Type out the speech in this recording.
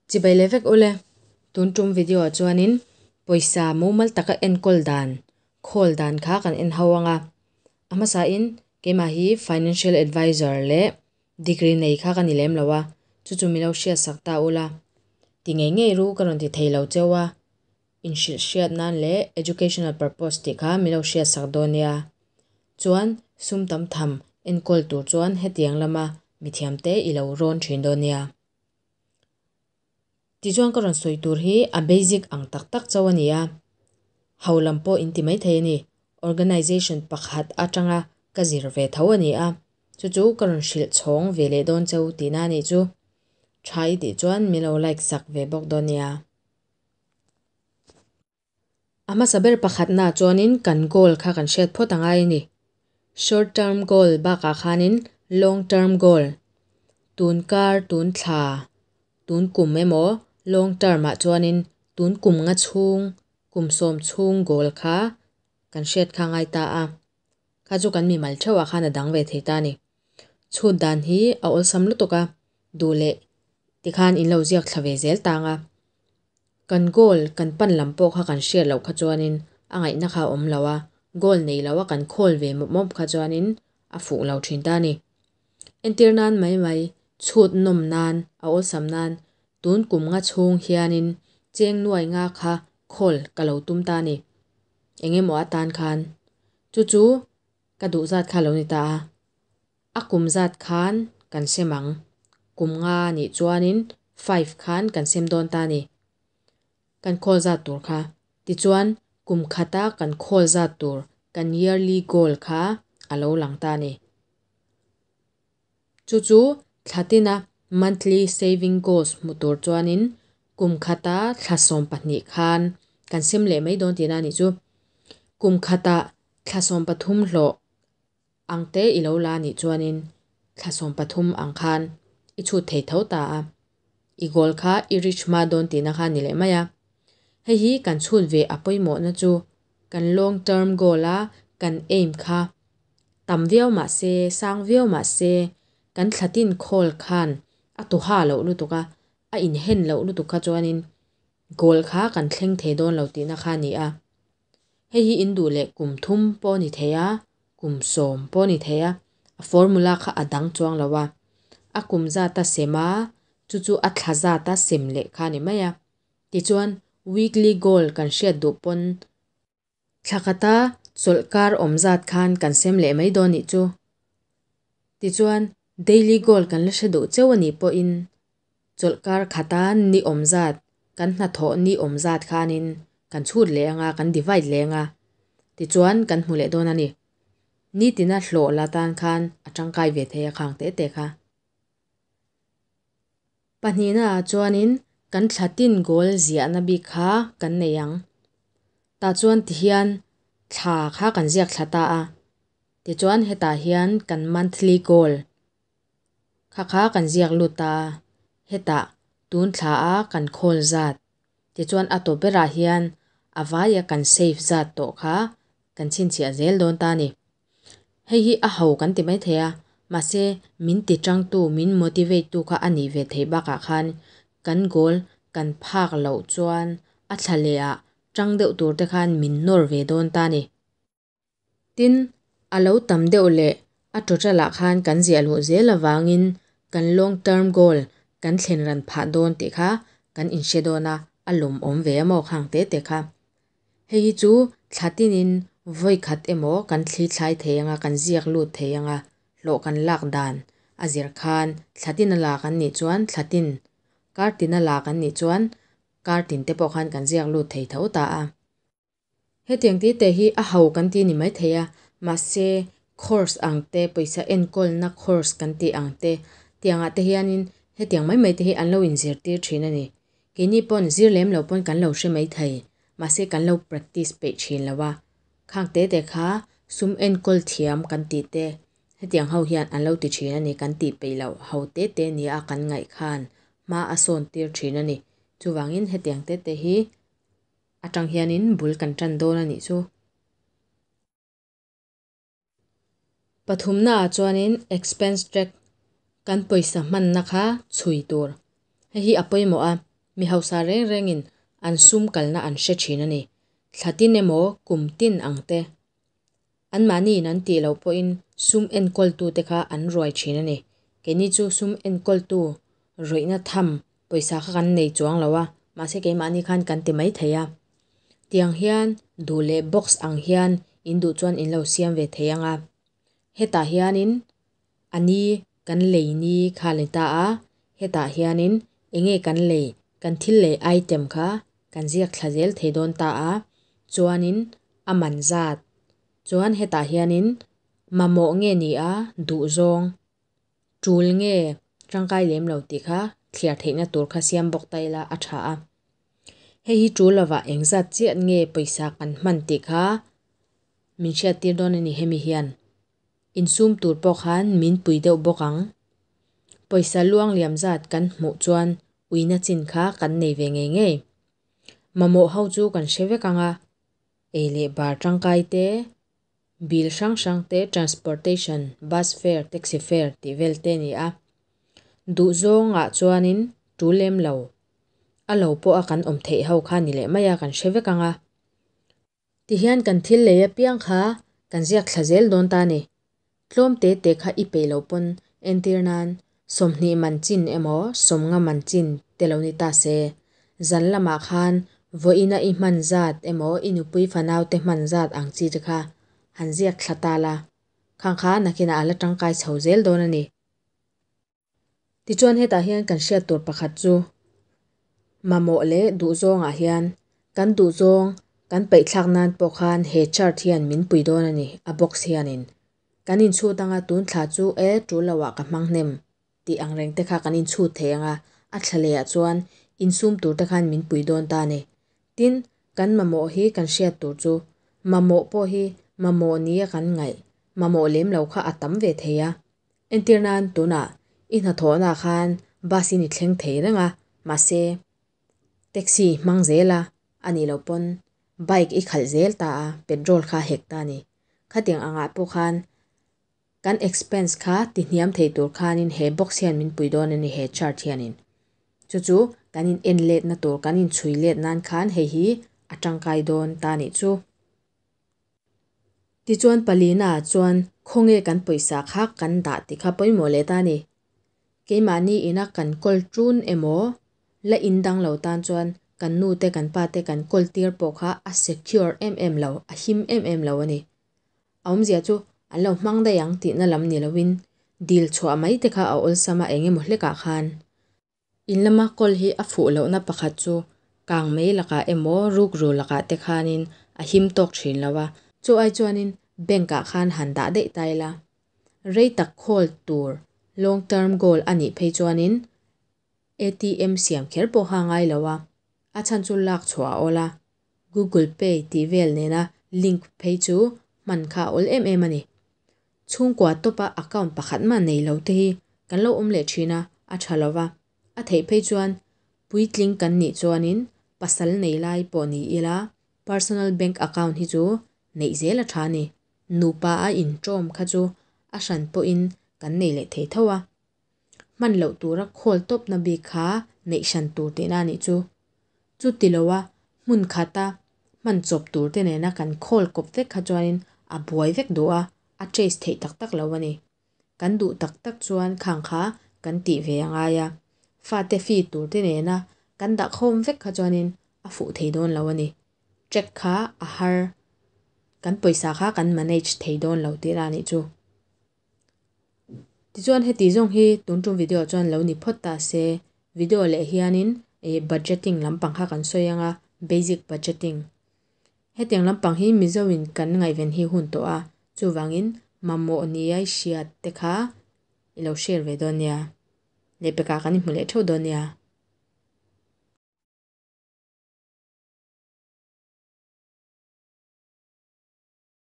Chibai leh vek ule, tun tum video ah chuanin pawisa mumal taka enkawl dan, khawl dan kha kan en ho anga. A hmasa in keimah hi financial advisor leh degree nei kha ka ni lem lo a, chu chu milo hriat sak ta ula. Ti ngei ngei ru ka rawn ti thei lo cheu a, inhrilh hriat nan leh educational purpose tih kha milo hriat sak dawn nia. Chuan sum tam tham enkawl tur chuan hetiang lama mithiam te i lo rawn thin dawn nia. Tichuan ka rawn sawi tur hi a basic ang tak tak chauh a ni a, ho lam pawh in ti maithei a ni. Organization pakhat atanga ka zir ve tho a ni a, chu chu ka rawn hrilh chhawng ve leh dawn cheu tihna a nih chu. Tha i tih chuan min lo like sak ve bawk dawn nia. A hmasa ber pakhatnaah chuanin kan goal kha kan hriat phawt a ngai a ni. Short term goal bakah khanin long term goal, tun kar, tun thla, tun kum emaw long term ah chuanin tun kum nga chhung, kum sawm chhung goal kha kan hriat kha ngai ta a. Kha chu kan mimal theuhah khan a dang ve thei ta a ni. Chhut dan hi a awlsam lutuk a, duh leh tikhan in lo ziak thla ve zel tang a. Kan goal kan pan lam pawh kha kan hriat loh kha chuanin a ngaihna kha a awm lo a, goal nei lo a kan khawl ve mawp mawp kha chuanin a fuh lo thin ta a ni. Entir nan mai mai chhut nawm nan a awlsam nan tun kum nga chhung hianin cheng nuai nga kha khawl ka lo tum ta a ni. Eng emaw atan khan chu chu ka duh zat kha lo ni ta a. A kum zat khan kan sem ang. Kum nga nih chuanin five khan kan sem dawn ta a ni. Kan khawl zat tur kha. Tichuan kum khata kan khawl zat tur kan yearly goal kha a lo lang ta a ni. Chu chu thla tina monthly saving goals hmu tur chuanin kum khata thla 12 khan kan sem leh mai dawn tihna a nih chu. Kum khata thla 13 hlawh ang te i lo la nih chuanin thla 13 ang khan i chhut thei tho ta a, i goal kha i reach hma dawn tihna kha a ni leh mai a. Hei hi kan chhut ve a pawimawhna chu kan long term goal a kan aim kha tam viau mah se, sang viau mah se, kan thla tin khawl khan a tuha loh lutuk a, a inhen loh lutuk kha chuanin goal kha kan thleng thei dawn lo tihna kha a ni a. Hei hi in duh leh kum thum pawh a ni thei a, kum sawm pawh a ni thei a, a formula kha a dang chuang lo a. A kum zata sem a, chu chu a thla zata sem leh kha a ni mai a. Tichuan weekly goal kan hriat duh pawn thla khata chawlhkar awm zat khan kan sem leh mai dawn nih chu. Tichuan daily goal kan la hre duh cheu a nih pawhin chawlhkar khata ni awm zat, kan hnathawh ni awm zat khanin kan chhut leh anga, kan divide leh anga, tichuan kan hmu leh dawn a ni. Nitina hlawh la tan khan a tangkai ve thei a khang teh teh kha. Pahnihnaah chuanin kan thla tin goal ziahna bik kha kan nei ang. Tah chuan tihian thla kha kan ziak thla ta a. Tichuan hetah hian kan monthly goal kha kha kan ziak lut ta a. Hetah tun thla a kan khawl zat. Tichuan a tawp berah hian a vaia kan save zat tawh kha kan chhinchhiah zel dawn ta a ni. Hei hi a ho kan ti mai thei a, mahse min ti tangtu, min motivate tu kha a nih ve theih bakah khan kan goal kan phak loh chuan a thla leh ah tang deuh tur te khan min nawr ve dawn ta a ni. Tin, a lo tam deuh leh a total ah khan kan ziah luh zel avangin kan long term goal kan thlen ran phah dawn tih kha kan inhre dawn a, a lawmawm ve a maw khang te te kha. Hei hi chu thla tinin vawi khat emaw kan thli thlai thei anga, kan ziak lut thei anga, hlawh kan lak dan a zir khan thla tin a lak an nih chuan thla tin, kar tin a lak an nih chuan kar tin te pawh khan kan ziak lut thei tho ta a. Hetiang tih te hi a ho kan ti ni mai thei a, mahse course ang te, pawisa enkawlna course kan tih ang te, tiangah te hianin hetiang mai mai te hi an lo inzirtir thin a ni. Keini pawn zir lem lo pawn kan lo hre mai thei, mahse kan lo practice peih thin lo a. Khang te te kha sum enkawl thiam kan tih te, hetiang ho hian an lo ti thin a ni, kan tih peih loh ho te te nia kan ngaih khan hma a sawn tir thin a ni. Chuvangin hetiang te te hi atang hianin bul kan tan dawn a nih chu. Pathumnaah chuanin expense track kan pawisa hmanna kha chhui tur. Hei hi a pawimawh a, Mi hausa reng rengin an sum kalna an hre thin a ni. Thla tin emaw kum tin ang te. Anmahniin an tih loh pawhin sum enkawltute kha an ruai thin a ni. Keini chu sum enkawltu rawihna tham pawisa kha kan nei chuang lo a, mahse keimahni khan kan ti mai thei a. Tiang hian duh leh box ang hian in duh chuan in lo siam ve thei ang a. Hetah hianin a ni kan lei ni kha a ni ta a, hetah hianin enge kan lei, kan thil lei item kha kan ziak thla zel thei dawn ta a, chuanin a man zat chuan hetah hianin mamawh nge ni a duh zawng tul nge tangkai lem lo tih kha thliar theihna tur kha siam bawk ta ila a tha a. Hei hi tul lovah engzat chiah nge pawisa kan hman tih kha min hriat tir dawn a ni hemi hian. Insum tur pawh khan min pui deuh bawk ang. Pawisa luang liam zat kan hmuh chuan uina chin kha kan nei ve ngei ngei. Mamawh ho chu kan hre vek ang a, ei leh bar tangkai te, bill hrang hrang te, transportation, bus fare, taxi fare tih vel te a ni a. Duh zawngah chuanin tul lem lo, a lo pawha kan awm theih ho kha ni leh mai a kan hre vek ang a. Tihian kan thil lei apiang kha kan ziak thla zel dawn ta a ni. Tlawm te te kha i peih loh pawn entir nan 20 man chin emaw 50 man chin te lo ni ta se. Zan lamah khan vawiina i hman zat emaw i nupui fanau te hman zat ang chi te kha han ziak thla ta la. Khang kha nakinah a la tangkai chho zel dawn a ni. Tichuan hetah hian kan hriat tur pakhat chu mamawh leh duhzawngah hian kan duhzawng kan peihthlak nan pawh khan he chart hian min pui dawn a ni, a box hianin. Kan inchhut anga tun thla chu e tul loah ka hmang hnem tih ang reng te kha kan inchhut thei anga a thla lehah chuan insum tur te khan min pui dawn ta a ni. Tin, kan mamawh hi kan hriat tur chu mamawh pawh hi mamawh nia kan ngaih, mamawh lem lo kha a tam ve thei a. Entir nan tunah i hnathawhnaah khan bus in i thleng thei reng a, mahse taxi hmang zel a, a nih loh pawn bike i khalh zel ta a, petrol kha a hek ta a ni. Khatiang angah pawh khan kan expense kha ti hniam thei tur khanin he box hian min pui dawn a ni he chart hianin. Chu chu kan in en letna tur kan in chhui let nan khan hei hi a tangkai dawn ta a nih chu. Tichuan palina ah chuan khawnge kan pawisa kha kan dah tih kha pawimawh leh ta a ni. Keimahni ina kan kawl tun emaw la in dang lo tan chuan kan nu te kan pa te kan kawl tir pawh kha a secure em em lo, a him em em lo a ni. A awmzia chu an lo hmang daih ang tihna lam ni loin dil chhuah mai te kha a awlsam a eng emaw hlekah khan. In lama kawl hi a fuh lohna pakhat chu kang mai lakah emaw rukru lakah te khanin a him tawk thin lo a, chu ai chuanin bank ah khan han dah daih ta ila. Rei tak khawl tur long term goal a nih phei chuanin ATM siam kher pawh kha a ngai lo a, a chhan chu lak chhuah a awl a, Google Pay tih vel nena link phei chu hman kha a awl em em a ni. Chhungkua tawpa account pakhat mah nei lo te hi kan lo awm leh thin a, a tha lo va. A theih phei chuan puitling kan nih chuanin pasal nei lai pawh ni ila personal bank account hi chu neih zel a tha a ni. Nupa a intawm kha chu a hran pawhin kan nei leh thei tho a. Hman loh tura khawl tawpna bik kha neih hran tur tihna a nih chu. Chuti loa hmun khata hman chawp tur te nena kan khawl kawp vek kha chuanin a buai vek duh a, a trace theih tak tak lo a ni. Kan duh tak tak chuan khang kha kan tih ve a ngai a, fate fee tur te nena kan dah khawm vek kha chuanin a fuh thei dawn lo a ni. Track kha a har, kan pawisa kha kan manage thei dawn lo tihna a nih chu. Tichuan heti zawng hi tun tum video chuan lo ni phawt ta se, video leh hianin ih budgeting lampang kha kan sawi ang a, basic budgeting. Hetiang lampang hi Mizo in kan ngaihven hi hun tawh a, chuvangin mamawh nia i hriat te kha i lo share ve dawn nia. Lehpekah kan inhmu leh theuh dawn nia.